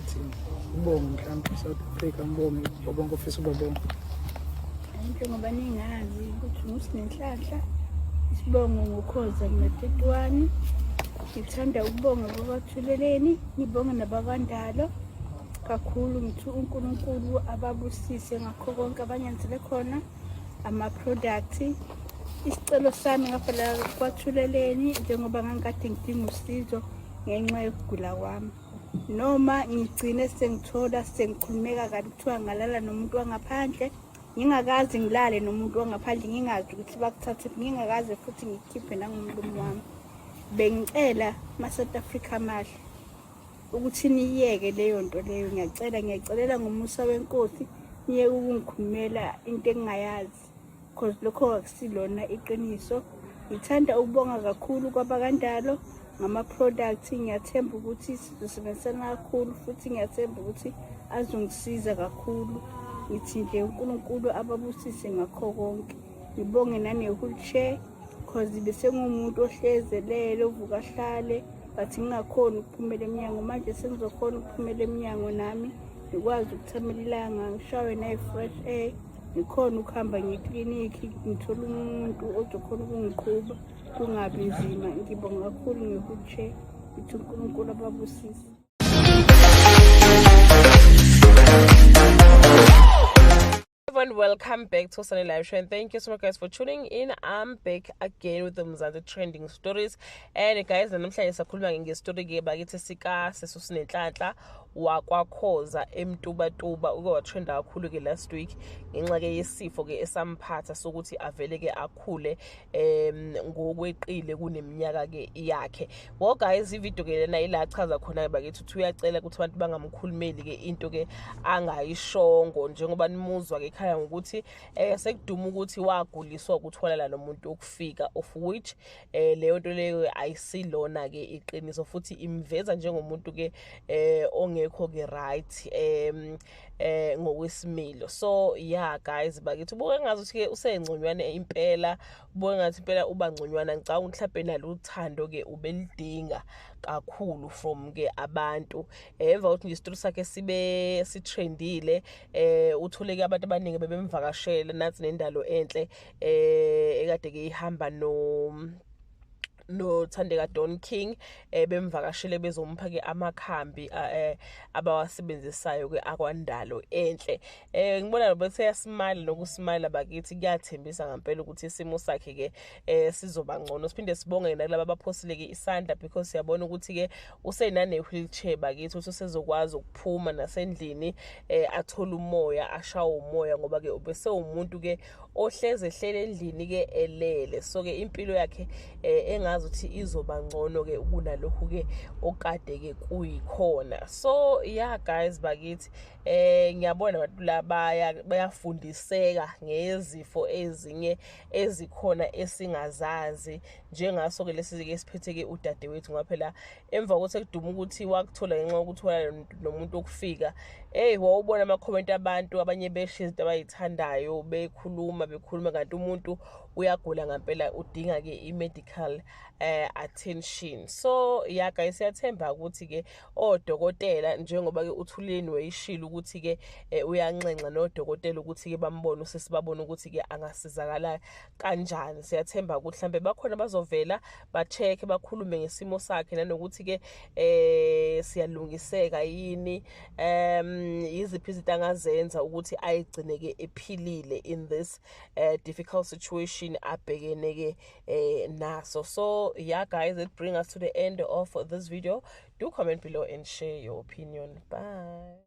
Uthini? Ubonge mhlawumbe South Africa, ngibonge bonke ofisa ubabonga. Njengoba ningazi ukuthi nguSinenhlanhla, isibongo nguKhoza, ngina-31. Ngithanda ukubonga babathuleleni, ngibonge nabakwandalo kakhulu. Ngithi uNkulunkulu ababusise ngakho konke abanyenzele khona, ama-product. Isicelo sami ngabhala kwathuleleni njengoba ngangikade ngidinga usizo ngenxa yokugula kwami, noma ngigcine sengithola sengikhulumeka kabi, kuthiwa ngalala nomuntu wangaphandle. Ngingakaze ngilale nomuntu wangaphandle, ngingazi ukuthi bakuthathe, ngingakaze futhi ngikhiphe nangomlomo wami. Bengicela ma-South Africa amahle ukuthi niyeke leyo nto leyo. Ngiyacela, ngiyacelela ngomusa wenkosi, niyeke ukungikhulumela into engingayazi, cause lokho akusilona iqiniso. Ngithanda ukubonga kakhulu kwabakandalo ngama-product. Ngiyathemba ukuthi sizosebenzisana kakhulu futhi ngiyathemba ukuthi azongisiza kakhulu. Ngithi nje uNkulunkulu ababusise ngakho konke. Ngibonge nane-wheelchair, cause besengumuntu ohlezelele, ovuka ahlale, but ngingakhoni ukuphumela emnyango. Manje sengizokhona ukuphumela emnyango nami, ngikwazi ukuthamela ilanga, ngishawe nayi-fresh air, ngikhona ukuhamba ngeklinikhi, ngithole umuntu ozokhona ukungiqhuba, kungabi nzima. Ngibonga kakhulu nge-wheelchair. Ngithi uNkulunkulu ababusise. Everyone, welcome back to Sunday Live Show and thank you so much, guys, for tuning in. I'm back again with the Mzansi trending stories. And guys, namhlanje sakhuluma ngestory ke bakithi sika sesusinenhlanhla wakwaKhoza eMtubatuba. Uke watrenda kakhulu ke last week ngenxa ke yesifo ke esamphatha sokuthi avele ke akhule ngokweqile kuneminyaka ke yakhe. Well guys, ivideo ke lena ila achaza khona bakithi ukuthi uyacela ukuthi abantu bangamkhulumeli ke into ke angayishongo, njengoba nimuzwa ke ekhaya ngokuthi sekuduma ukuthi waguliswa ukuthwalala nomuntu okufika, of which leyo nto leyo ayisilona ke iqiniso, futhi imveza njengomuntu ke ongekho ke right ngokwesimilo. So yeah guys, bakithi, ubuke ngazi ukuthi ke usengconywana impela, ubuke ngathi impela uba ngconywana. Ngicabanga ukuthi mhlawumbe nalo uthando ke ubelidinga kakhulu from ke abantu. Emva kokuthi nje isitori sakhe sibe sitrendile, uthole ke abantu abaningi bebemvakashela nathi nendalo enhle ekade ke ihamba no Thandeka Don King, bemvakashele bezompha ke amakhambi abawasebenzisayo ke akwandalo enhle. Ngibona bese yasmile nokusmile bakithi, kuyathembisa ngempela ukuthi isimo sakhe ke sizoba ngcono. Siphinde sibonge nakulabo abaphosile ke isandla, because siyabona ukuthi ke usenane wheelchair bakithi, ukuthi usezokwazi ukuphuma nasendlini, athola umoya, ashawe umoya, ngoba ke ubese umuntu ke ohleze ehlele endlini ke elele. So ke impilo yakhe engazi ukuthi izoba ngcono ke kunalokhu ke okade ke kuyikhona. So yeah guys, bakithi, ngiyabona abantu la bayafundiseka ngezifo ezinye ezikhona esingazazi, njengaso ke lesi ke siphethe ke udadewethu, ngoba phela emva kokuthi kuduma ukuthi wakuthola ngenxa yokuthola nomuntu okufika, hey, wawubona ama-comment abantu, abanye besho izinto abayithandayo, bekhuluma bekhuluma, kanti umuntu uyagula ngempela, udinga ke i-medical attention. So yeah guys, siyathemba ukuthi ke odokotela, njengoba ke uThuleni wayishilo ukuthi ke uyanxenxa nodokotela ukuthi ke bambone usesibabona ukuthi ke angasizakala kanjani. Siyathemba ukuthi mhlambe bakhona bazovela ba-check, bakhulume ngesimo sakhe, nanokuthi ke siyalungiseka yini, yiziphi izinto angazenza ukuthi ayigcine ke ephilile in this difficult situation abhekene ke naso. So yeah guys, it bring us to the end of this video. Do comment below and share your opinion. Bye.